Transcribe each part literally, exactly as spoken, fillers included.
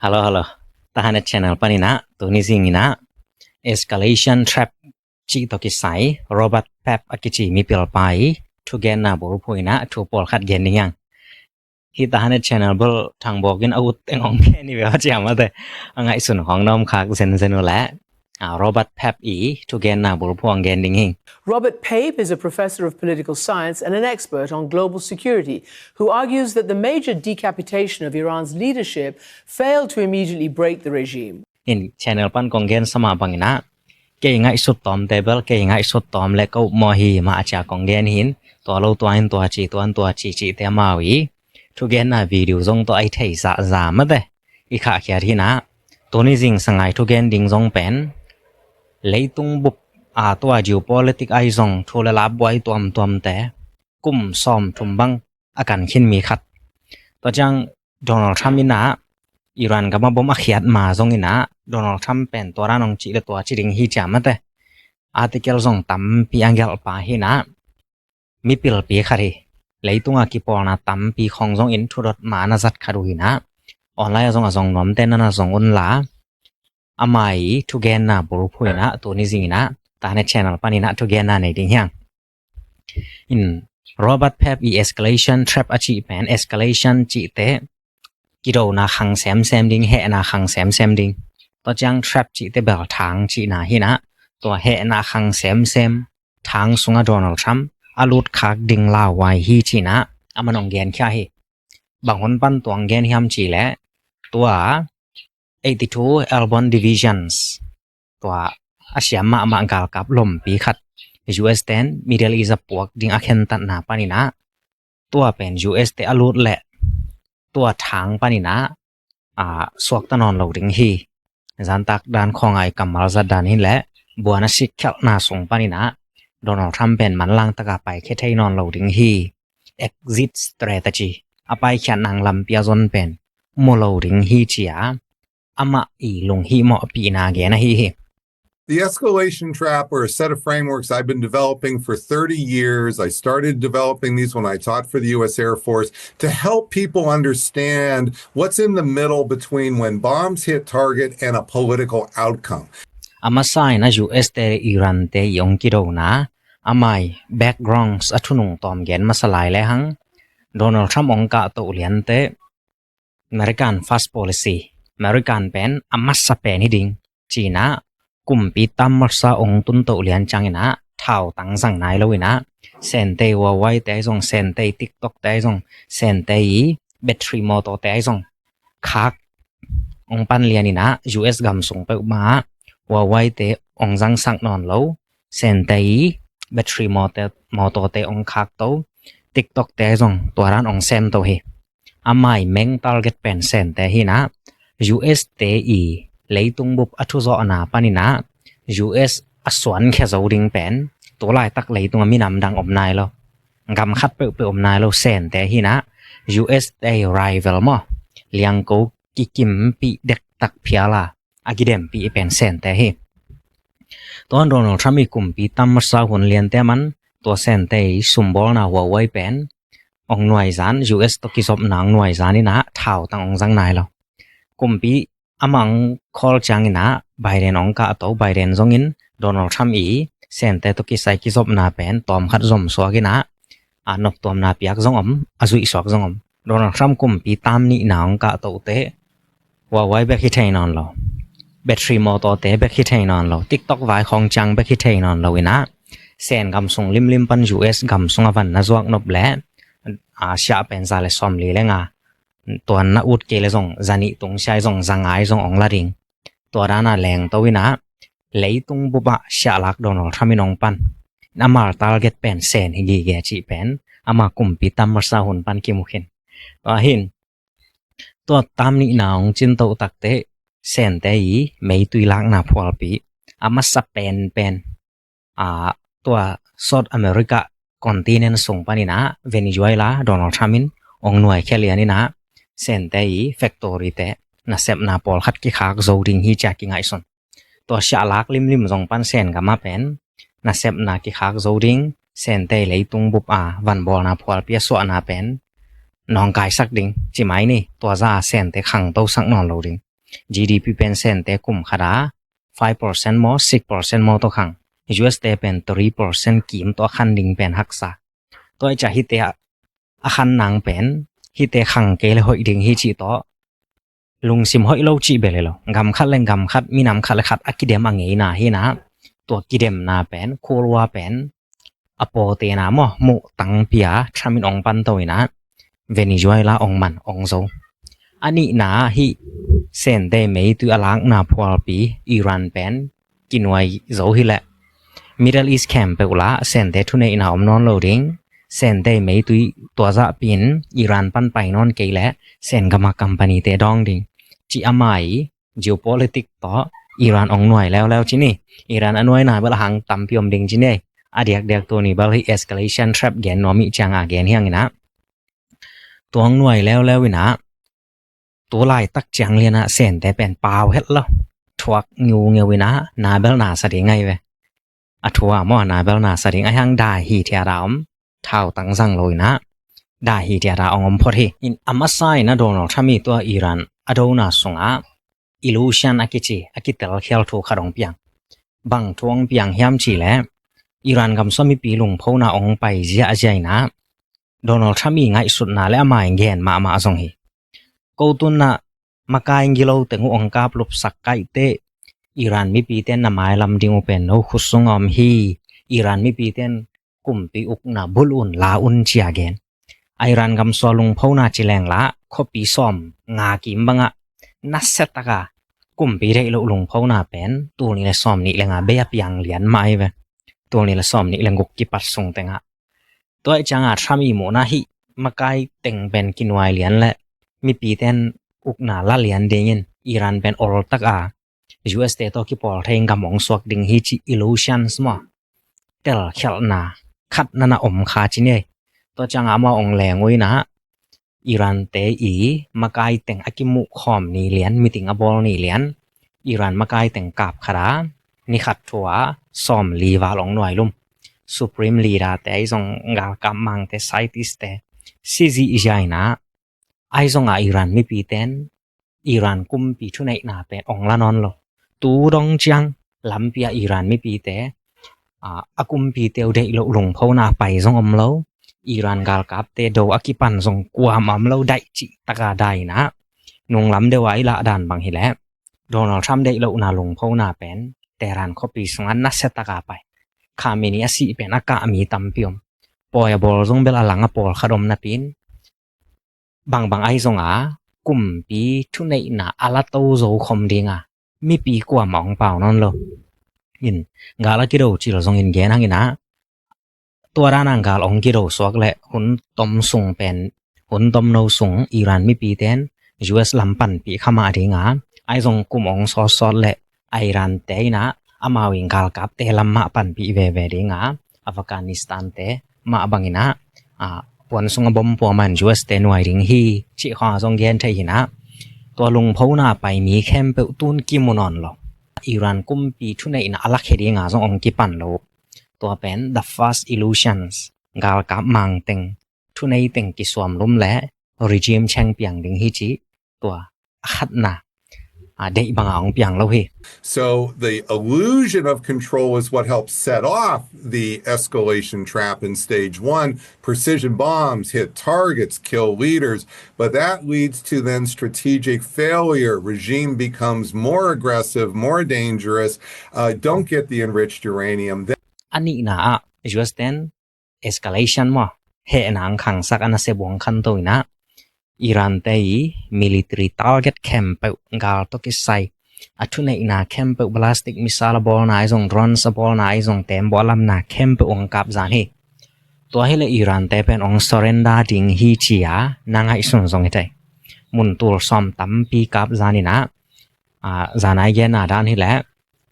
Hello, hello. Tahanet channel panin ah tuni zing in ah escalation trap cih tawh kisai Robert Pep a kici mipilpa i thugenna bulphuh in ah thu pawlkhat gen ding hi hang. Hih Tahanet channel bel Thang Bawk in a ut teng hong gen hi ve aw, cia mate. A ngaihsun khawng na om khak zenzen uh leh, ah, Robert Pep i thugenna bulphuh hong gen ding hi. Robert Pape is a professor of political science and an expert on global security, who argues that the major decapitation of Iran's leadership failed to immediately break the regime. In channel pan kong gensa mah bangin ah, kei ngaihsut tawmte bel kei ngaihsut tawm le ka upmawh hi mah a cia kong gen hi. Tua lo tua in tua ci, tua in tua ci cihte amau i thugenna video zong tawh a i thei zahzah mate i khahkhiat hi in ah, tuni zing sangai thugen ding zong pen leitung bup a tua geopolitic ahi zong thu le la buai tuamtuamte kum sawmthum bang a kan khin mi khat. Tua ciang Donald Trump in ah Iran gam ah bom a khiat ma zong in ah Donald Trump pen tua dan hong cih le tua ci ding hi cia mate. Article zong tampi a gelhpa hi in ah, mipilpi khat hi. Leitung a kipawlna tampi khawng zong in thudot ma na zat khat uh hi in ah, online ah zong a zong nuamte na na zong un la, ama i thugenna bulphuh in ah tuni zing in ah Tahanet channel panin ah thugenna nei ding hi hang. In Robert Pep i escalation trap a cih pen, escalation cihte kidona khang semsem ding, hehna khang semsem ding. Tua ciang trap cihte bel thang cihna hi in ah, tua hehna khang semsem thang sungah Donald Trump a lut khak ding lauhuai hi ci in ah aman hong genkhia hi. Bang hun pan tua hong gen hiam cih leh, tua eighty-two Airborne Divisions, tua a siam mahmah galkap lompi khat U S ten Middle East a puak ding a khentatna panin ah, tua pen U S te a lut leh tua thang panin ah, a, suakta nawn lo ding hi. Zantak dan khawng a i kammal zat dan hi in leh, buan a sikkhelhna sung panin ah Donald Trump pen manlang taka paikhia thei nawn lo ding hi. Exit strategy, a paikhiat nang lampi a zon pen mu lo ding hi ci a, amah i lunghihmawhpihna gen ahi hi. The escalation trap are a set of frameworks I've been developing for thirty years. I started developing these when I taught for the U S Air Force to help people understand what's in the middle between when bombs hit target and a political outcome. A masa in a U S te Iran te i hong kidona, ama i backgrounds a thunung tawm gen masa lai le hang, Donald Trump hong kahto liante, American First Policy, American pen a masa pen hi ding ci in ah, kumpi tam masa hong tunto lian ciangin ah thautang zang nai lo in ah, Sentei Huawei te ahi zong, Sentei TikTok te ahi zong, Sentei battery motor te ahi zong khak hong pan lian in ah, U S gam sung peuhmah ah Huawei te hong zangsak nawn lo, Sentei battery motor, motor te hong khakto, TikTok te ahi zong tua dan hong semto hi. Ama i main target pen Sentei hi in ah, U S te i leitung bup a thuzawhna panin ah U S a suankhia zo ding pen tu laitak leitung a minam dang om nai lo, gam khat peuhpeuh om nai lo, Sentei hi in ah, U S te i rival maw, liangko kikimpih dektak phial a, a kidempih pen Sentei hi. Tua Donald Trump i kumpi tam masa hun liante man tua Sentei sumbawlna Huawei pen hong nuaizan, U S tawh kizopna hong nuaizan in ah thautang hong zang nai lo. Kumpi amah hong khawl ciangin ah Biden hong kahto, Biden zongin Donald Trump i Sentei tawh kisai kizopna pen tawmkhat zomsuak in ah, a noptuamna piak zong om, a zuihsuak zong om. Donald Trump kumpi tam nihna hong kahto teh Huawei bek hi thei nawn lo, battery motor te bek hi thei nawn lo, TikTok vai khawng ciang bek hi thei nawn lo in ah, Sen gam sung limlim pan U S gam sung a van na zuak nop leh, a, siah pen za le sawmli le nga, tua na ut kei le zong za nih tung sia i zong, za nga i zong hong la ding. Tua dan a lengto in ah, leitung bup ah siahlak Donald Trump in hong pan. Ama target pen Sen hi gige cih pen ama kumpi tam masa hun pan kimu khin. Tua hi in, tua tam nihna hong cinto tak teh Sentei i meitui lakna phualpi a masa penpen, a, tua South America continent sung panin ah Venezuela Donald Trump in hong nuaikhia lian in ah, Sentei i factory te nasepna pawlkhat kikhak zo ding hi ci a kingaihsun. Tua siahlak limlim zong pan Sen gam ah pen nasepna kikhak zo ding, Sentei leitung bup a vanbawlna phualpi a suahna pen nawngkaisak ding ci mai ni. Tua za a Sentei khangtosak nawn lo ding. G D P pen Sente kum khat a five percent maw, six percent maw tawh khang. U S te pen three percent kim tawh a khan ding pen haksa. Tua i ciah hihte a, a khan nang pen hihte khang kei le hoih ding hi cih tawh lungsim hoih lo cih bel hi lo. Gam khat le gam khat, minam khat le khat a kidem a ngeina hi na. Tua kidemna pen, Cold War pen a pawtena maw, muh tangpi a Trump in ong pan to ina, Venezuela ong man ong zo. A nihna hih Sente meitui a lakna phualpi Iran pen kinuai zo hi leh Middle East khempeuh lah Sente thuneihna om nawn lo ding. Sente meitui tua zahpi in Iran pan pai nawn kei leh Sen gama company te dawng ding, ci ama i geopolitic tawh Iran ong nuai leuleu ci ni. Iran a nuaina bel a hang tampi om ding ci ni. A diakdiak tuni bel hi escalation trap gen nuam i cianga gen hiang ina. Tua ong nuai leuleu ina, tu laitak ciang liana Sente pen pau het lo. Thuak ngiungeu ina, na bel na sa ding ai ve. A thua maw, na bel na sa ding ai hang dai hi thiat a om. Thau tang zang lo ina, dai hi thiat a ong om phot hi. In a masa ina Donald Trump i tua Iran a dona sunga illusion a kici, a kitelkhial thu khat ong piang. Bang thu ong piang hiam ci le, Iran gam sua mipi lungphona ong pai ziahziah ina, Donald Trump i ngaihsutna le ama i gen mahmah zong hi. Ko tunna makai gilo teng uh ong kap lupsak kaihte, Iran mipite na mailam ding uh pen no khut sung om hi. Iran mipite kumpi ukna bul un, la un cia gen. A Iran gam sua lungphona ci leng lah khuapi sawm nga kim bangah nasiataka kumpi deih loh lungphona pen tul nih le sawm nih le nga bei a piang lian mah ai ve. Tul nih le sawm nih le guk kipat sung tengah. Tua i cianga Trump i muhna hih makai teng pen kinuai lian le mipiten ukna la lian dingin Iran pen oltaka U S te tawh kipawl thei gam ong suak ding hi ci illusions maw, telkhialhna khat nana om kha ci ni. Tua cianga amau ong leng uh ina, Iran te i makai teng a kimuh khawm ni lian, meeting a bawl ni lian, Iran makai teng kap khat a ni khat thu a sawm li val ong nuai lum. Supreme Leader te, ai zong galkap mangte, scientist te, sisi i zia ina, ai zong a Iran mipiten Iran kumpi thuneihna pen ong la nawn lo. Tu dong ciang lampi a Iran mipite a, a kumpite uh deih loh lungphona pai zong om lo. Iran galkapte do a kipan zong kuamah om lo, daih cih taka dai ina. Nunglam deuh a i lah dan bang hileh Donald Trump deih lohna lungphona pen Tehran khuapi sungah nasiataka pai. Khamenei a sih pen a kah mi tampi om. Pawi a bawl zong bel a lang a pawlkhat om napi in, bangbang ai zong a kumpi thuneihna a la to zo khom dinga mipi kuamah ong pau nawn lo. In gal a kido cil zongin gen hang ina, tua dana gal ong kido suak le hun tom sung pen, hun tom no sung Iran mipiten U S lam panpih kha mah dinga, ai zong kum ong sawtsawt le a Iran te ina amau in galkapte lam mah panpih veve dinga, Afghanistan te mah bang ina, a, puan sunga bom pua man U S te nuai ding hi cih khawng a zong gen thei hi ina. Tua lungphona pai mi khempeuh tun kimu nawn lo. Iran kumpi thuneihna a lakhia dinga zong ong kipan lo. Tua pen the first illusions, galkap mangteng, thuneiteng kisuam lum le regime change piang ding hi ci tua a khatna, a, deih banga ong piang lo hi. So the illusion of control is what helps set off the escalation trap in stage one. Precision bombs hit targets, kill leaders, but that leads to then strategic failure. Regime becomes more aggressive, more dangerous, uh, don't get the enriched uranium. Then a nihna ah U S ten escalation maw, hehna ang khangsak a na sebuang khanto ina, Iran te i military target khempeuh, gal tawh kisai a thuneihna khempeuh, ballistic missile a bawlna ai zong, drones a bawlna ai zong, tembaw a lamna khempeuh ong kap zan hi. Tua hileh Iran te pen ong surrender ding hi cia na ngaihsun zong hi thei. Mun tul sawm tampi kap zan ina, a, zan ai genna dan hileh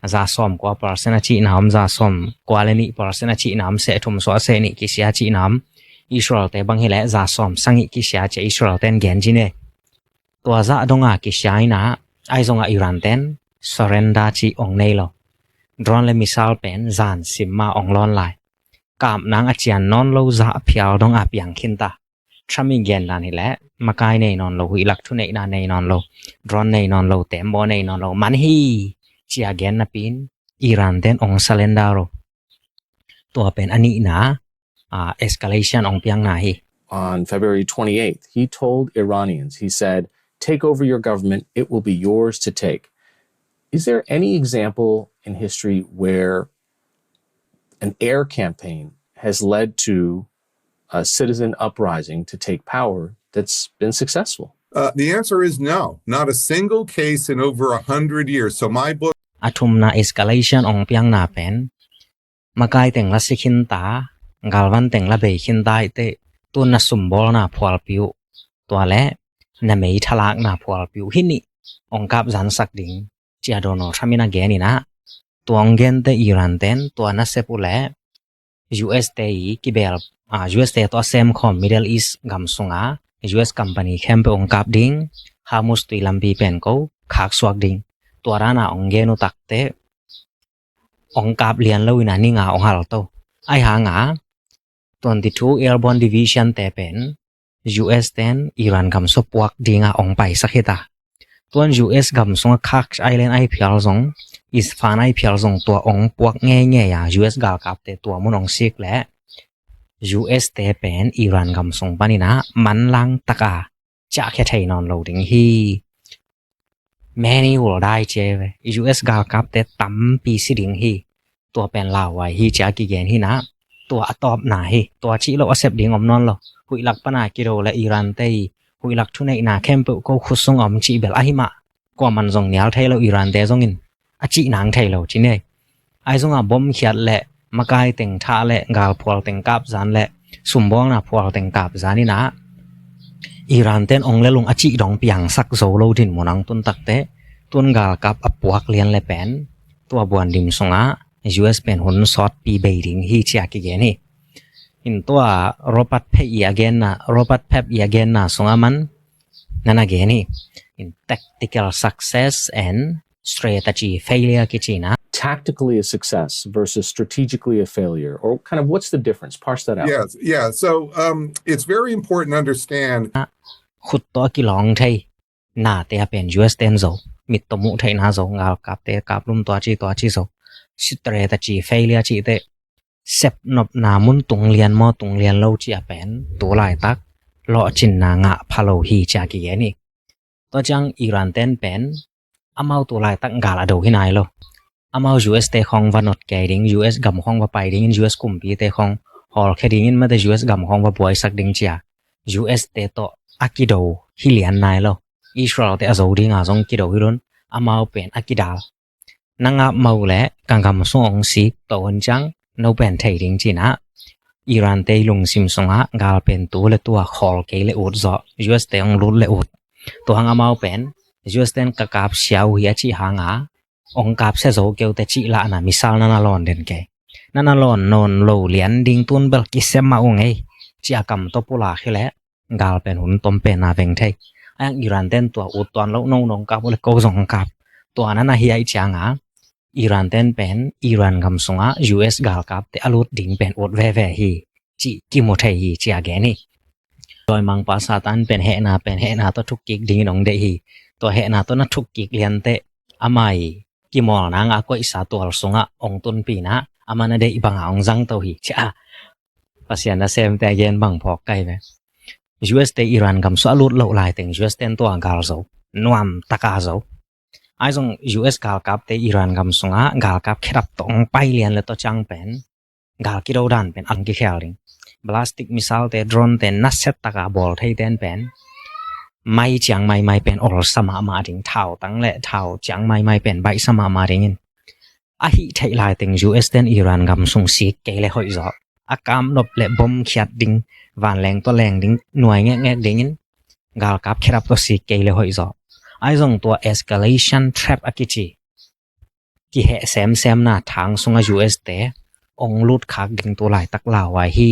za sawm kua percent a cihna om, za sawm kua le nih percent a cihna om, seh thum suah seh nih kisia cihna om. Israel te bang hileh za sawm sangih kisia cia Israel ten gen ci ni. Tua zah donga kisia ina, ai zonga Iran ten surrender cih ong nei lo. Drone le missile pen zan simma ong lawn lai. Kap nang a cian nawn lo zah phial donga piang khinta. Trump i gen dan hi leh makai nei nawn lo, huih lak thuneihna nei nawn lo, drone nei nawn lo, tembaw nei nawn lo man hi, ci-a gen napi-in Iran ten ong surrender uh. Tua pen a nihna, ah, escalation ong piangna hi. On February twenty-eighth, he told Iranians, he said, "Take over your government, it will be yours to take." Is there any example in history where an air campaign has led to a citizen uprising to take power that's been successful? Uh, the answer is no. Not a single case in over a hundred years. So my book A thumna escalation ong piangna pen makai teng la si khinta, galvan teng la bei khinta i teh, tun na sumbawlna phualpi uh, tua le na mei thalakna phualpi uh hi nih ong kapzansak ding, ci-a Donald Trump in a gen in ah, tua ong gen teh Iran ten tua nasep uh le U S te i kibel, ah, U S te tawh a semkhawm Middle East gam sunga U S company khempeuh ong kap ding, Hormuz tui lampi pen ko khaksuak ding, tua dana ong gen uh tak teh ong kap lian lo in a ninga ong halto. Ahi hanga twenty-two Airborne Division te pen U S ten Iran gam sung puak dinga ong paisak hi ta. Tuan U S gam sunga Kursk Island ahi phial zong, Isfahan ahi phial zong tua ong puak ngeingei a, U S galkapte tua mun ong sik leh U S te pen Iran gam sung panin ah manlang taka ciahkhia thei nawn lo ding hi. Many will die, ci ve. U S galkapte tampi si ding hi. Tua pen lauhuai hi, ci-a kigen hi in ah, tua a tawpna hi. Tua cih lo a sep ding om nawn lo. Huih lak pana kido le Iran te i huih lak thuneihna khempeuh ko khut sung om cih bel ahi mah. Kuaman zong nial thei lo, Iran te zongin a cih nang thei lo, ci ni. Ahi zongah bom khiat le makai teng thah le galphual teng kapzan le sumbawlna phual teng kapzan in ah, Iran ten ong le lung a cih dong piangsak zo lo dinmun ong tun tak teh, tun galkap a puak lian le pen tua buan dim sungah U S pen hun sawtpi bei ding hi, ci-a kigen hi. In tua Robert Pep i a genna, Robert Pep i a genna sungah man na na gen hi. In tactical success and strategy failure kici in ah. Tactically a success versus strategically a failure, or kind of what's the difference? Parse that out. Yes, yeah. So, um, it's very important to understand. Khut tawh a kilawng thei nate a pen U S ten zo, mit tawh muh theihna zo, galkapte kaplum tua ci tua ci zo. Strategy failure cih teh sepnopna mun tung lian maw tung lian lo cih a pen tu laitak lawhcinna ngah pha lo hi, ci-a kigen hi. Tua ciang Iran ten pen amau tu laitak gal a do hi nai lo. Amau U S te khawng va not kei ding, U S gam khawng va pai dingin, U S kumpite khawng hawlkhia dingin, mate U S gam khawng va buaisak ding ci-a U S te tawh a kido hi lian nai lo. Israel te a zo dinga zong kido hi lo in, amau pen a kidal. Na ngap mah uh leh ka gam sung ong sik, tua hun ciang no pen thei ding, ci-in ah Iran te i lungsim sungah gal pen tu le tua khawl kei le ut zawh, U S te ong lut le ut. Tua hang amau pen U S ten ka kap sia uh hi a cih hanga ong kap sia zo kei uh teh cih lahna missile na na lawn den kei. Na na lawn nawn lo lian ding, tun bel kisem mah uh ngei, ci-a kam tawh pulak hi leh gal pen hun tom pen a veng thei. Ahi hang Iran ten tua ut tuan lo, no nong kap uh leh ko zong kap. Tua na na hi ahih cianga Iran ten pen Iran gam sungah U S galkapte a lut ding pen ut veve hi cih kimu thei hi, ci-a gen hi. Dawimangpa Satan pen hehna pen hehna tawh thuk kik dingin ong deih hi. Tua hehna tawh na thuk kik lian teh ama i kimawl nanga koihsa tual sungah ong tunpi in ah, ama na deih banga ong zangto hi, ci-a Pasian nasemte a gen bang phawk kai ve. U S te Iran gam sung a lut loh laiteng U S ten tua gal zo, nuam taka zo. Ahi zong U S galkapte Iran gam sungah galkap khedap tawh ong pai lian le tua ciang pen gal kido dan pen ang kikhel ding. Ballistic missile te, drone te, nasia taka bawl thei ten pen mai ciang maimai pen olsa mahmah ding, thau tang le thau ciang maimai pen baihsa mahmah dingin. Ahi theih laiteng U S ten Iran gam sung sik kei le hoih zaw. A kamnop le bom khiat ding, vanleng tua leng ding, nuai ngekngek dingin galkap khedap tua sik kei le hoih zaw. Ahi zong tua escalation trap a kici kiheh semsemna thang sunga U S te ong lut khak ding tu laitak lauhuai hi.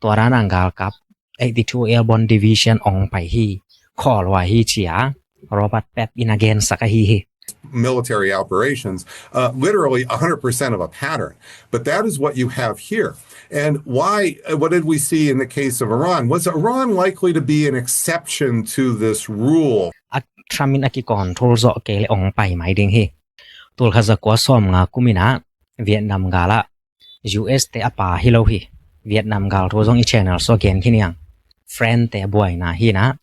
Tua dana galkap eighty-two Airborne Division ong pai hi, khawl huai hi, ci-a Robert Pep in a gensak ahi hi. military operations, uh, literally one hundred percent of a pattern. But that is what you have here. And why, uh, what did we see in the case of Iran? Was Iran likely to be an exception to this rule? A Trump in a kicontrol zawh kei le ong pai mai ding hi. Tulkhat zakua sawmnga kum in ah Vietnam gal ah U S te a pa hi lo hi. Vietnam gal thu zong i channel sua gen khin hiang. Friend te buaina hi in ah,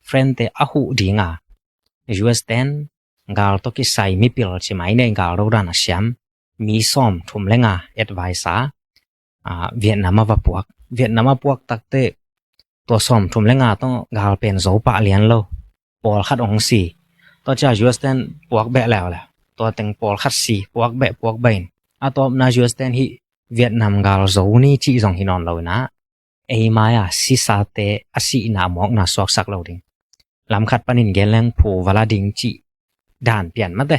friend te a huh ding a, U S ten gal tawh kisai mipil ci mai nei, gal dodan a siam mi sawm thum le nga adviser, ah, Vietnam a va puak. Vietnam a puak takte tua sawm thum le nga tawh gal pen zo pah lian lo. Pawlkhat ong si. Tua cia U S ten puak beh leuleu. Tua teng pawlkhat si, puak beh, puak beh in. A tawpna U S ten hih Vietnam gal zo ni cih zong hi nawn lo in ah, ei mai-a sisate a sihna mawkna suaksak lo ding. Lamkhat panin gen leng phu va la ding cih dan pian mate.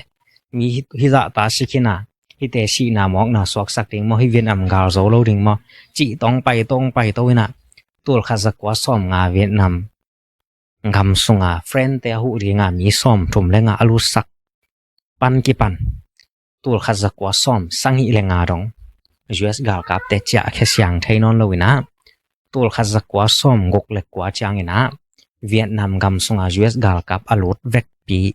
Mi hi, hizah ta si khin a, hihte sihna mawkna suaksak ding maw, hih Vietnam gal zo lo ding maw, cih tawh ong pai, tawh ong pai to in ah, tulkhat zakua sawmnga Vietnam gam sunga friend te a huh dinga mi sawm thum le nga a lutsak pan kipan, tulkhat zakua sawm sagih le nga dong U S galkapte ciahkhia siang thei nawn lo in ah, tulkhat zakua sawm guk le kua ciang in ah Vietnam gam sunga U S galkap a lut vekpi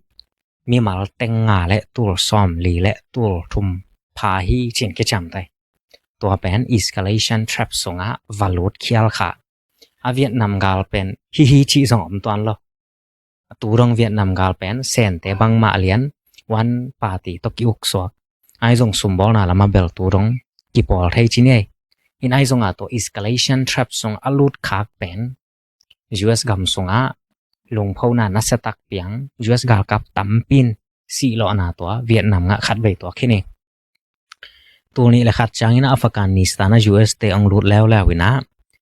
mimal teng nga le tul sawm li le tul thum pha hi cin kiciam tai. Tua pen escalation trap sungah va lut khial kha. A Vietnam gal pen hi hi cih zong om tuan lo. Tu dong Vietnam gal pen sente bangmah lian, one party tawh ki-uk suak. Ai zong sumbawlna lamah bel tu dong kipawl thei ci ni ei. In ai zongah tua escalation trap sung a lut khak pen U S gam sungah lungphona nasiatak piang, U S galkap tampi in sihlawhna tua Vietnam ngah khatvei tua khin hi. Tul nih le khat ciangin ah Afghanistan ah U S te ong lut leuleu in ah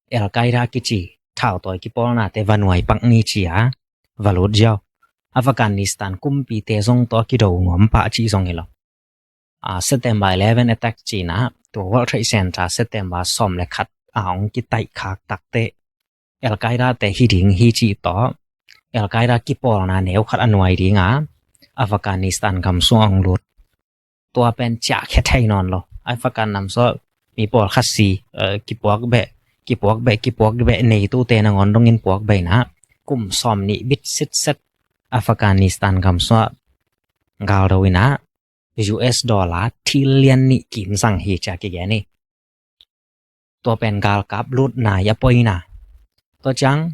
Al-Qaeda kici thautawi kipawlnate va nuai pak ni ci-a va lut ziau. Afghanistan kumpite zong tawh a kido nuam pah cih zong hi lo. Ah, September eleven attack ci-in ah tua World Trade Center September sawm le khat a ong kitaih khak takte Al-Qaeda te hi ding hi cih tawh Al-Qaeda kipawlna neu khat a nuai dinga Afghanistan gam sung ong lut. Tua pen ciahkhia thei nawn lo. Afghan nam sung mi pawlkhat si, eh, kipuak beh, kipuak beh, kipuak beh, neitute nangawn dongin puak beh in ah kum sawm nih bit sitset Afghanistan gam sungah gal do in ah U S dollar trillion nih kim zang hi ci-a kigen hi. Tua pen galkap lut nai a poi in ah. Tua ciang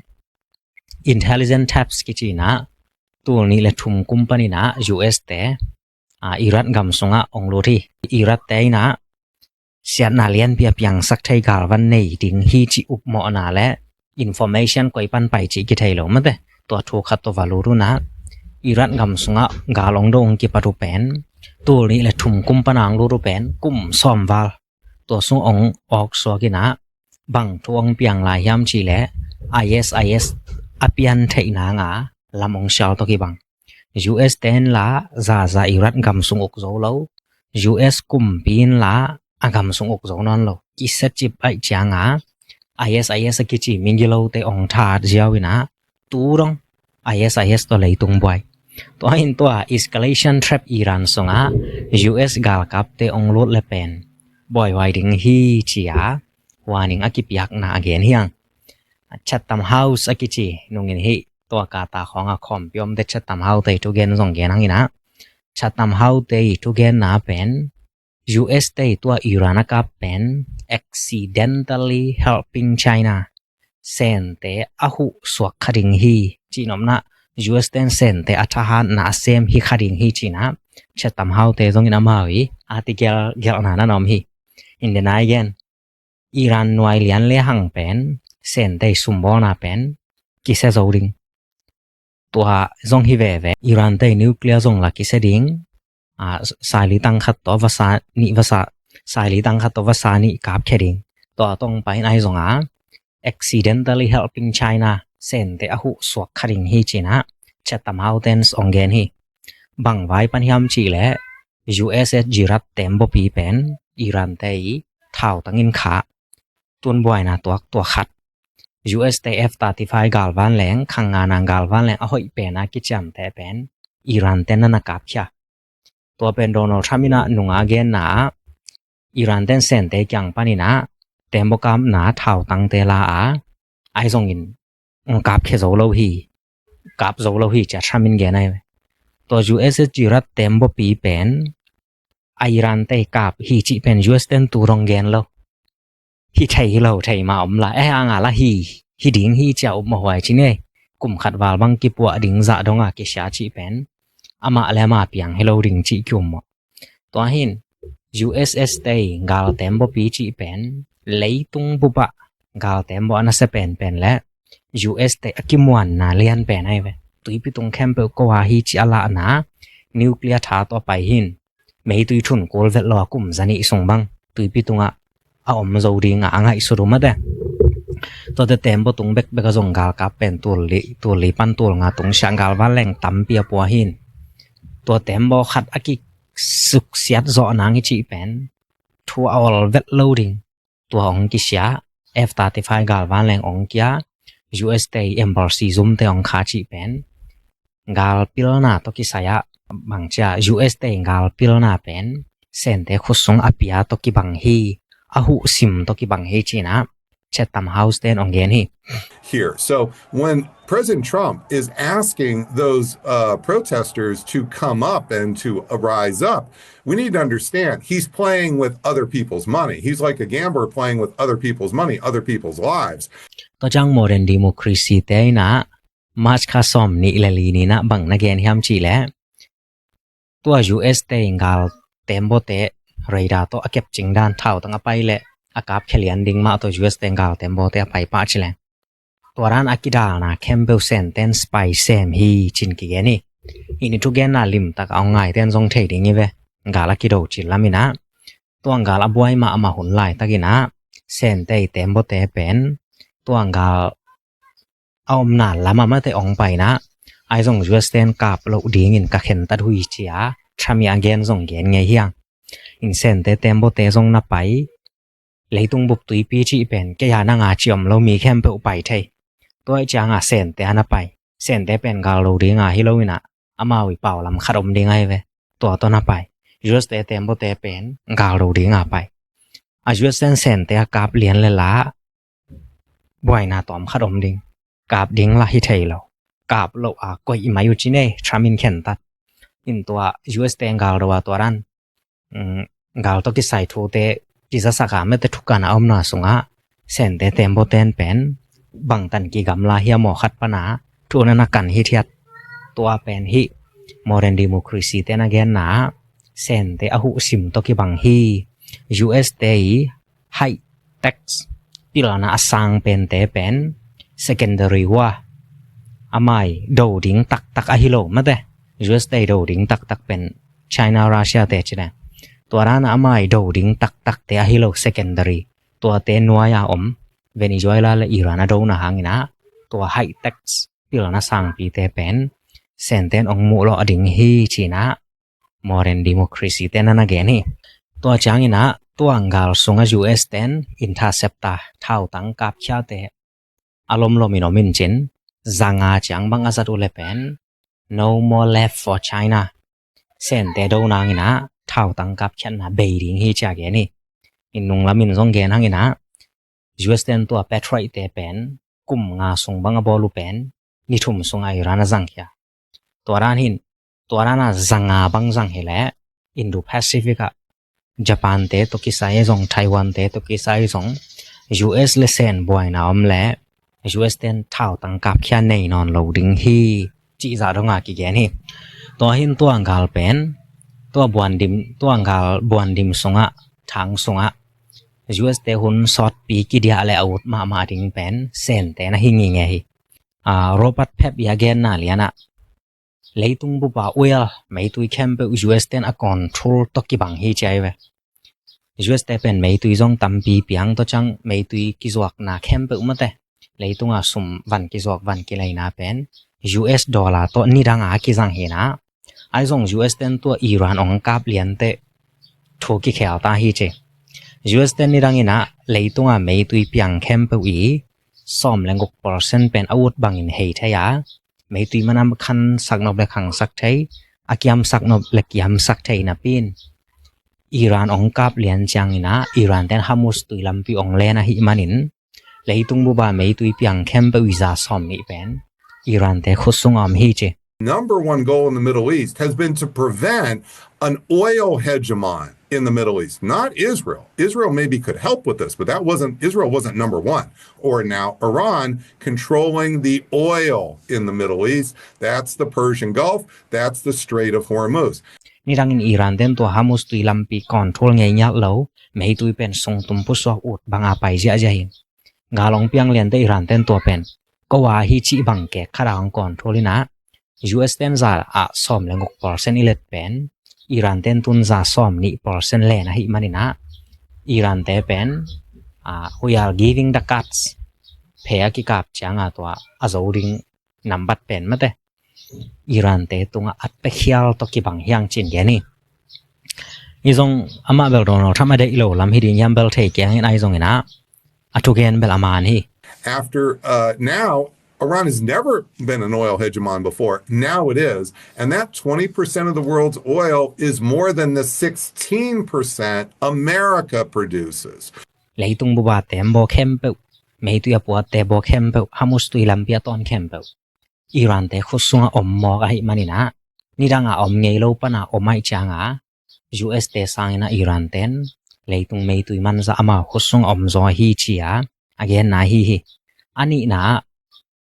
intelligence taps kici in ah tul nih le thum kum panin ah U S te, ah, Iraq gam sungah ong lut hi. Iraq te in ah siatna lianpi a piangsak thei galvan nei ding hi cih upmawhna le information koi pan pai cih kithei lo mate. Tua thu khat tawh va lut un ah Iraq gam sungah gal ong do ong kipat uh pen tul nih le thum kum pan a ong lut uh pen kum sawm val. Tua sung ong awk suak in ah bang thu ong piang lai hiam cih leh I S I S a pian theih nanga lam ong sial tawh kibang. U S te in la zaza Iraq gam sung uk zo lo, U S kumpi in la a gam sung uk zo nawn lo. Kiset cip aih cianga I S I S a kici migilote ong that ziau in ah tu dong I S I S tawh leitung buai. Tua in tua escalation trap Iran sungah U S galkapte ong lut le pen buaihuai ding hi ci-a warning a kipiakna a gen hiang. Chatham House a kici nungin hih tua Qatar khawng a khawmpi omte Chatham House te thugen zong gen hang in ah, Chatham House te thugenna pen U S te tua Iran a kap pen accidentally helping China, sente a huh suak kha ding hi cih nopna, U S ten sente a thahatna a sem hi kha ding hi ci-in ah Chatham House te zongin amau i a ti gel, gelhna na na om hi. In the night again, Iran nuai lian le hang pen sente sumbawlna pen kisia zo ding. Tua zong hi veve, Iran te nuclear zong la kisia ding. Ah, saili tang khat tawh vasa nih vasa, saili tang khat tawh vasa nih kapkhia ding. Tua tawh pai in ai zong a accidentally helping China, sente a huh suak kha ding hi ci-in ah Chatham House ten ong gen hi. Bang vai pan hiam cih leh U S S Jihad tembaw pi pen Iran te i thautangin kha, tun buaina tuak tua khat. U S te F thirty-five galvan leng, khang nga nang galvan leng a hoih pen a kiciamte pen Iran te na na kapkhia. Tua pen Donald Trump in ah nunga genna ah Iran ten Sente kiang panin ah tembaw kapna thautangte la a, ahi zongin hong kapkhia zo lo hi, kap zo lo hi ci-a Trump in gen ahi ve. Tua U S S Jihad tembawpi pen a Iran te kap hi cih pen U S ten tu dong gen lo. Hi thei hi lo thei mah om la, eh, a nga la hi, hi ding hi ci-a upmawh huai ci ni. Kum khat val bang kipuah ding zah donga kisia cih pen amah le amah piang hi lo ding cih ki-ummawh. Tua hin U S S te gal tembawpi cih pen leitung bupah gal tembawh a nasia penpen le U S te a kimuanna lianpen ahi ve. Tuipi tung khempeuh ko a hi ci a lahna, nuclear tha tawh a pai hin meitui thun kul vet lo a kum zanih sung bang tuipi tungah a om zo dingah a ngaihsut uh mate. Tuate tembaw tung bekbek a zong galkap pen tul li, tul li pan tul nga tung siah gal vanleng tampi a pua hin. Tua tembaw khat a kisuksiat zawh nang i cih pen thu a ol vet lo ding. Tua ong kisia, F thirty-five gal vanleng ong kia, U S te embassy zum te ong kha cih pen gal pilna tawh kisai ah bang cia U S te gal pilna pen Sente khut sung a pia tawh kibang hi, a huh sim tawh kibang hi ci-in ah Chatham House ten ong gen hi. Here. So when President Trump is asking those uh, protesters to come up and to uh, rise up, we need to understand he's playing with other people's money. He's like a gambler playing with other people's money, other people's lives. Tua ciang modern democracy te in ah March kha sawm nih le li ni-in ah bang na gen hiam cih leh tua U S te gal tembawte radar tawh a kepcing dan thautang a pai leh a kapkhia lian ding mah tua U S te gal tembawte a pai pah ci leng tua dan a kidalna khempeuh Senten spy sem hi ci-in kigen hi. Hih ni thugenna limtak a ong ngaite in zong thei ding hi ve. Gal a kido cil lam in ah tua gal a buai mahmah hun laitak in ah Sente tembawte pen tua gal a omna lamah mate ong pai in ah, ahi zong U S ten kap loh dingin ka khentat uh hi ci-a Trump i a gen zong gen ngei hi hang. In Sente tembawte zong na pai, leitung bup tuipi cih pen kei a nang a ci om lo mi khempeuh pai thei. Tua ahih ciangah Sente a na pai. Sente pen gal do ding a hi lo in ah amau i pau lam khat om ding ahi ve. Tua tawh na pai. U S te tembawte pen gal do ding a pai. A U S ten Sente a kap lian le la buaina tawm khat om ding. Kap ding la hi thei lo. Kap loh a koih i mai uh ci ni, Trump in khentat. In tua U S te gal do a tua dan, mm, gal tawh kisai thute kizasak a mete thukan a omna sungah Sente tembawten pen bangtan kigamla hiam aw khat pan a thu na na kan hithiat. Tua pen hih modern democracy te na genna ah Sente a huh sim tawh kibang hi. U S te i high tax pilna a sang pente pen secondary uh a, amai do ding taktak ahi lo mate. U S te do ding taktak pen China, Russia te ci leng tua dan a amai do ding taktak te ahi lo, secondary. Tuate nuai a om Venezuela le Iran a dona hangin ah tua high tax pilna sangpite pen Senten ong muh lawh ding hi ci-in ah modern democracy te na na gen hi. Tua ciangin ah tua gal sungah U S ten interceptor thautang kapkhiate a lomlom in om in cin, zanga ciang bang a zat uh le pen no more left for China. Sente do nangin ah thautang kapkhiatna bei ding hi ci-a gen hi. In nunglam in zong gen hangin ah U S ten tua Patriot te pen kum nga sung bang a bawl uh pen ni thum sungah Iran a zangkhia. Tua dan hin, tua dan a zanga bang zang hi leh Indo-Pacific ah Japan te tawh kisai zong, Taiwan te tawh kisai zong U S le Sen buaina om leh U S ten thautang kapkhia nei nawn lo ding hi cih zah donga kigen hi. Tua hin tua gal pen tua buandim, tua gal buandim sungah, thang sungah U S te hun sawtpi kidiah le a ut mahmah ding pen Sente na hi ngingei hi. Ah, Robert Pep i a genna lianah leitung bupa oil, meitui khempeuh U S ten a control tawh kibang hi ci ahi ve. U S te pen meitui zong tampi piang, tua ciang meitui kizuakna khempeuh mate, leitunga sum van kizuak van kileina pen U S dollar tawh nidanga kizang hi-in ah, ahi zong U S ten tua Iran ong kap lianteh thu kikhel ta hi ci. U S ten nidangin ah leitunga meitui piang khempeuh i sawm le guk percent pen a ut bangin hei thei a, meitui manam khansak nop le khangsak thei, a kiamsak nop le kiamsak thei napi in Iran ong kap lian ciangin ah Iran ten Hormuz tui lampi ong len ahih manin leitung bup a meitui piang khempeuh i za sawm nih pen Iran te khut sung a om hi ci. Number one goal in the Middle East has been to prevent an oil hegemon in the Middle East, not Israel. Israel maybe could help with this, but that wasn't, Israel wasn't number one. Or now Iran controlling the oil in the Middle East. That's the Persian Gulf. That's the Strait of Hormuz. Nidangin Iran ten tua Hormuz tui lampi control ngei ngiat lo, meitui pen sungtum pusuak ut bang a pai ziahziah hi. Gal ong piang lian te Iran ten tua pen ko a hi cih bang kek khat a ong control in ah, U S ten za ah sawm le guk percent i let pen Iran ten tun za sawm nih percent len ahih manin ah Iran te pen, ah, we are giving the cards, phe a kikap ciang a tua a zo ding nambat pen mate Iran te tungah at pia khial tawh kibang hi hang ci-in gen hi. Hi zong amah bel Donald Trump a deih lo lam hi ding hiam bel thei kei hang in, ahi zongin ah a thugen bel a man hi. After, uh, now, Iran has never been an oil hegemon before. Now it is. And that twenty percent of the world's oil is more than the sixteen percent America produces. Leitung bup a tembaw khempeuh, meitui a puatte baw khempeuh, Hormuz tui lampi a tawn khempeuh Iran te khut sungah om mawk ahih manin ah, nidang a om ngei lo pan a om ahih ciang a, U S te sangin ah Iran ten leitung meitui manzah amau khut sungah om zaw hi ci a, a genna ahi hi. A nihna ah,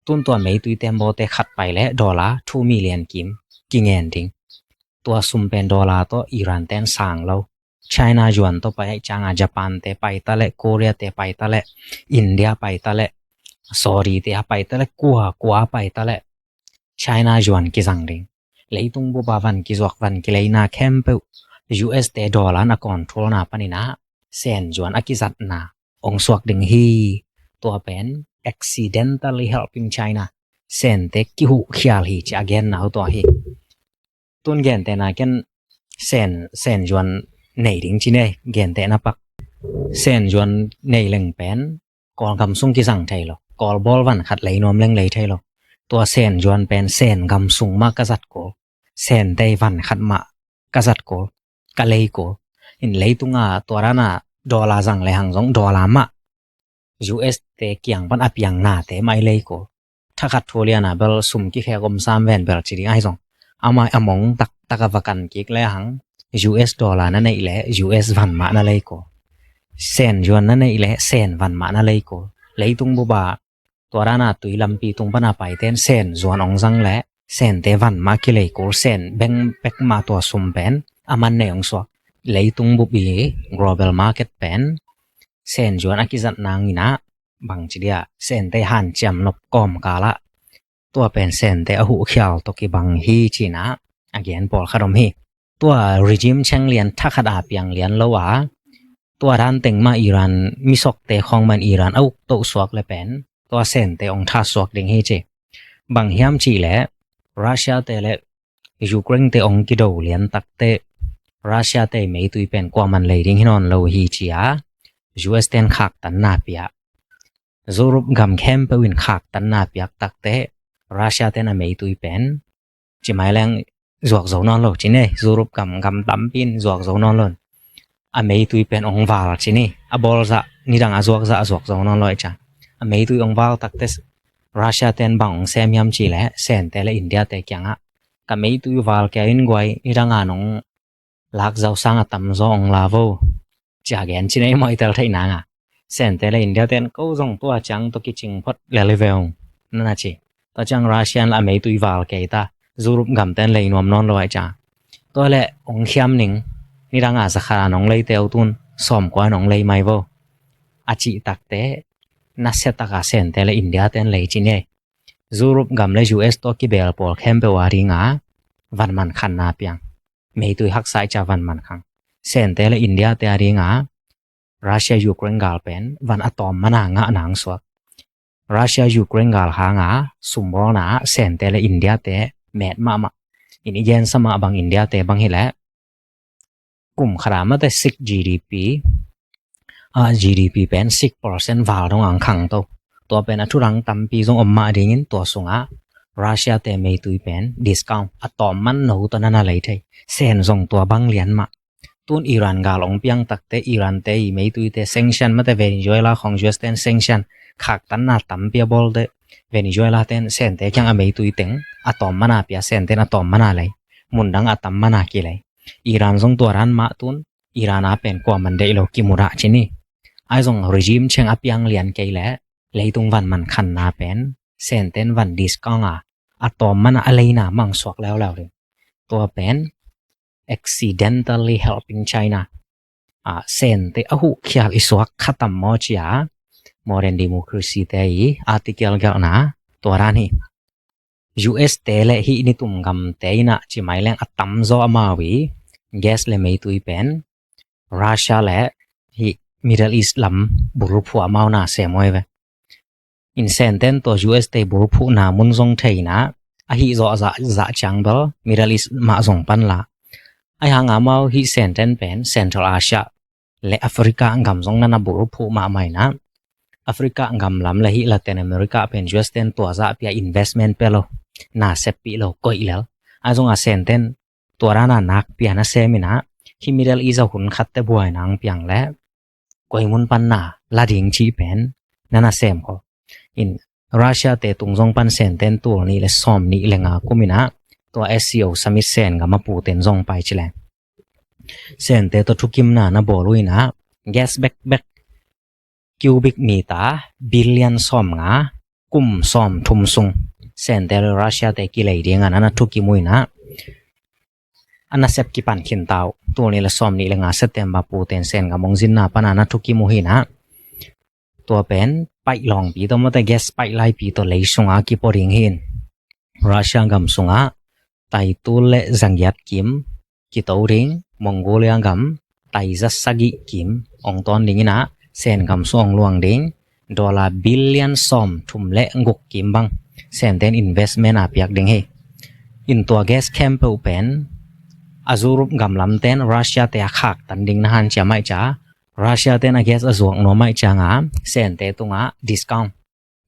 tun tua meitui tembawte khat pai le dollar two million kim kingen ding. Tua sum pen dollar tawh Iran ten sang lo. China yuan tawh pai ahih ciang a Japan te pai ta le, Korea te pai ta le, India pai ta le, Saudi te a pai ta le, kua kua pai ta le China yuan kizang ding. Leitung bup a van kizuak van kileina khempeuh U S te dollar in a control na panin ah Sen yuan a kizatna ong suak ding hi. Tua pen accidentally helping China, Sen te kihuh khial hi ci a genna uh tua hi. Tun gentehna ken Sen, Sen yuan nei ding ci ne, gentehna pak. Sen yuan nei leng pen Kawlgam sung kizang thei lo. Kawlbawl van khat lei nuam leng lei thei lo. Tua Sen yuan pen Sen gam sung mah ka zat kul, Sen te van khat mah ka zat kul, ka lei kul. In leitung a tua dan a dollar zang le hang zong dollar mah U S te kiang pan a piang nate mah i lei kul. Thakhat thu lian a bel sum kikhek om sam ven bel ci ding ahi zong, amah a mong taktak a va kan kik le hang U S dollar na neih le U S van mah na lei kul. Sen yuan na neih le Sen van mah na lei kul. Leitung bup a tua dan a tui lampi tung pan a paiten Sen yuan ong zang le Sen te van mah kilei kul, Sen beng pek mah tua sum pen a man nei ong suak. Leitung bup i global market pen Sen yuan a kizat nang in ah bang ci dia, Sen te hanciam nop kawmkal ah tua pen Sen te a huh khial tawh kibang hi ci-in ah a gen pawlkhat om hi. Tua regime cheng lian thakhat a piang lian lo a, tua dan teng mah Iran misokte khawng mah in Iran a uk toh suak le pen tua Sen te ong tha suak ding hi ci. Bang hiam cih leh Russia te le Ukraine te ong kido lian takteh Russia te meitui pen kuaman lei ding hi nawn lo hi ci a, U S ten khaktanna pia. Europe gam khempeuh in khaktanna piak takteh Russia ten a meitui pen ci mai leng zuak zo nawn lo ci ne, Europe gam, gam tampi in zuak zo nawn lo. A meitui pen ong val ci ni, a bawl zah, nidang a zuak zah a zuak zo nawn lo i ca. A meitui ong val takteh Russia ten bang ong sem hiam cih leh Sen te le India te kiangah, ka meitui val kei in guai, nidang a nong lak zaw sang a tamzaw ong la vo, ci a gen ci ne, i mawh i tel theih nang a. Sen te le India ten ko zong tua ciang tawh kicing phot lel hi ve ung, na na ci. Tua ciang Russia in la a meitui val kei ta, Europe gam ten lei nuam nawn lo ai ca. Tua le ong khiam ning, nidang a zakhat a nong leite uh tun sawmkua in ong lei mai vo, a cih takteh nasia tak a Sen te le India ten lei ci ne. Europe gam le U S tawh kibel pawl khempeuh a ding a van man khanna piang. Meitui haksa i ca van man khang. Sen te le India te a ding a Russia Ukraine gal pen van a tawm man a ngah nang suak. Russia Ukraine gal hang a sumbawlna ah Sen te le India te met mahmah. In i gensa mah bang India te bang hi leh kum khat a mate six G D P, a G D P pen six percent val dong ang khang to. Tua pen a thudang tampi zong om mah dingin tua sungah Russia te meitui pen discount a tawm man no tawh na na lei thei. Sen zong tua bang lian mah. Tun Iran gal ong piang takte Iran te i meituite sanction mate Venezuela khong U S ten sanction khaktanna tampi a bawlte Venezuela ten sente kiang a meitui teng a tawm mana pia senten a tawm mana lei. Mundang a tam mana kilei. Iran zong tua ran mah tun Iran a pen kua man deih lo kimudah cini. Ai zong regime cheng a piang lian kei le leitung van man khanna pen senten van discount a a tawm mana a leina mang suak leuleu ding. Tua pen accidentally helping China. A sente a huh khial i suak khatam maw cia modern democracy te i article gelhna tua ran hi. U S te le hih nitum gamte inah ci mai leng a tamzaw amau i gas le meitui pen Russia le hih Middle East lam bulphuh amau na sem oi ve. In senten tua U S te bulphuhna mun zong thei inah a hih zawh zah ciang bel Middle East mah zong pan la. Ai hang amau hih senten pen Central Asia le Africa gam zong nana bulphuh mahmah inah Africa gam lam le hih Latin America pen U S ten tua zah pia investment pia lo na seppih lo koih lel. Ai zong a senten tua rana nak pia na sem inah hih Middle East a hun khatte buai nang piang le koi mun pan na la ding cih pen nana sem kho. In Russia te tung zong pan senten tul nih le sawm nih le nga kum inah tua S C O summit sen gam a puten zong pai ci leng sente tua thukimna na bawl uh inah gas bekbek cubic meter billion sawm nga kum sawm thum sung sente le Russia te kilei ding a nana thukim uh inah a nasep kipan khin tau. Tul nih le sawm nih le nga September puten sen gam ong zinna pan a na thukim uh hi inah tua pen paih lawngpi tawh mawte gas paih laipi tawh lei sunga kipaw ding hi in Russia gam sungah taitul le zangiat kim kito ding. Mongolia gam taiza sagih kim ong tawn ding inah sen gam sung ong luang ding. Dollar billion sawm thum le guk kim bang senten investment a piak ding hi. In tua gas khempeuh pen a Europe gam lamten Russia te a khaktan ding na han cia maih cia Russia ten a gas a zuak nuam maih cianga sente tungah discount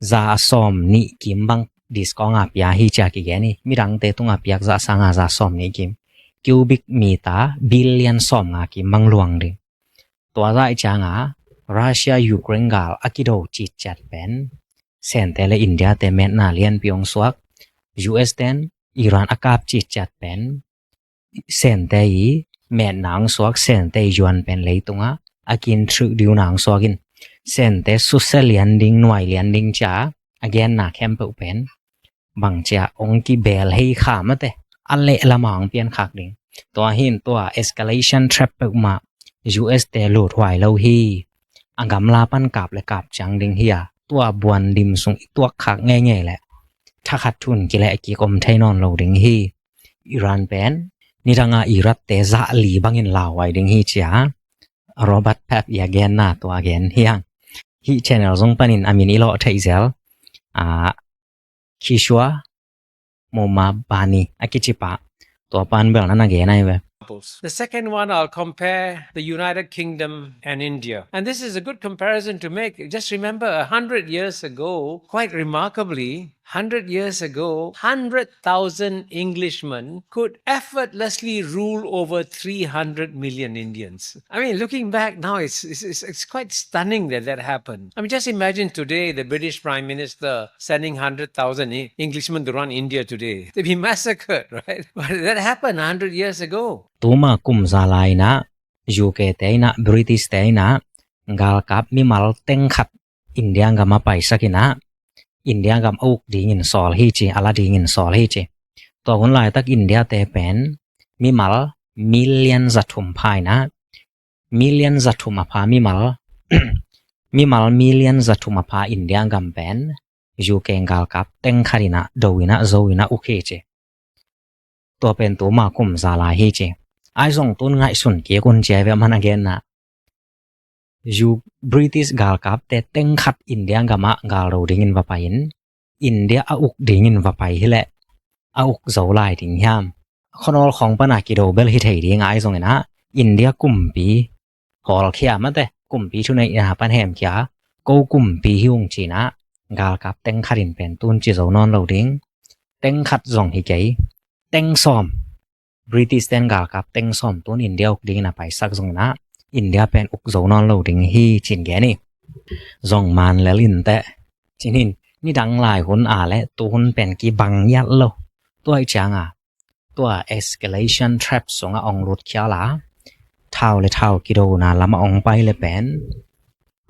za a sawm nih kim bang discount a pia hi cia kigen hi. Midangte tungah piak za sanga za sawm nih kim cubic meter billion sawm nga kim bang luang ding. Tua zah i cianga Russia Ukraine gal a kido citciat pen sente le India te metna lianpi ong suak. U S ten Iran a kap citciat pen sente i metna ong suak. Sente i yuan pen leitungah a kin thruh diuna ong suak in sente susia lian ding nuai lian ding cia a genna khempeuh pen bangcia ong kibel hei kha mate a leh lama ong pian khak ding. Tua hin tua escalation trap peuhmah U S te lut huai lo hi. A gamla pan kap le kap ciang ding hi a tua buan dim sung i tuak khak ngeingei le thakhat thun kileh kik om thei nawn lo ding hi. Iran pen nidanga Iraq te zah li bangin lauhuai ding hi cia Robert Pep i a genna tua gen hi hang. Hih channel zong panin a min i lawh theih zel a Kishore Mahbubani a kicipa tua pan bel na na gen ai ve. The second one, I'll compare the United Kingdom and India. And this is a good comparison to make. Just remember, a hundred years ago, quite remarkably, hundred years ago, hundred thousand Englishmen could effortlessly rule over three hundred million Indians. I mean, looking back now, it's, it's, it's, it's quite stunning that that happened. I mean, just imagine today the British Prime Minister sending hundred thousand E-, Englishmen to run India today. They'd be massacred, right? But that happened a hundred years ago. Tuma kum za lai inah U K te inah British te inah galkap mimal teng khat India gam a paisak inah India gam a uk dingin sawl hi ci, a la dingin sawl hi ci. Tua hun laitak India te pen mimal million za thum pha inah million za thum a pha mimal mimal million za thum a pha India gam pen U K galkap teng khat inah do inah zo inah uk hi ci. Tua pen tuma kum za lai hi ci. Ai zong tun ngaihsun kik un ci ai ve man a genna. U British galkapte teng khat India gamah gal do dingin va pai in India a uk dingin va pai hileh a uk zo lai ding hiam? Khuanawl khawng pana kido bel hi thei ding ai zong inah India kumpi hawlkhia mate kumpi thuneihna pan hemkhia ko kumpi hi ung cinah galkap teng khat in pen tun ci zo nawn lo ding. Teng khat zong hi kei, teng sawm, British ten galkap teng sawm tun India uk dingin a paisak zongin ah India pen uk zo nawn lo ding hi ci-in gen hi. Zong man lel inteh. Ci-in nidang lai hun a le tu hun pen kibang ngiat lo. Tua ih cianga tua escalation trap sungah ong lut khial a, thau le thau kidona lamah ong pai le pen,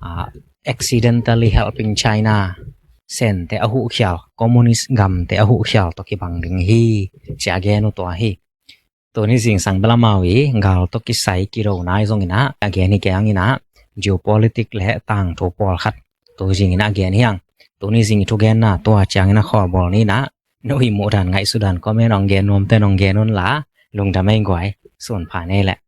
ah, accidentally helping China, Sente a huhkhial, communist gamte a huhkhial tawh kibang ding hi, ci-a gen uh tua hi. Tuni zingsang bel amau ih gal tawh kisai kido nai zongin ah a gen hi kei hangin ah geopolitic le tangthu pawlkhat tu zingin ah a gen hi hang. Tuni zing ih thugenna tua ciangin a khawlbawl ni-in ah, no ih muhdan ngaihsutdan comment ong gen nuamte nong gen unla, lungdam ei guai, sun pha nei leh.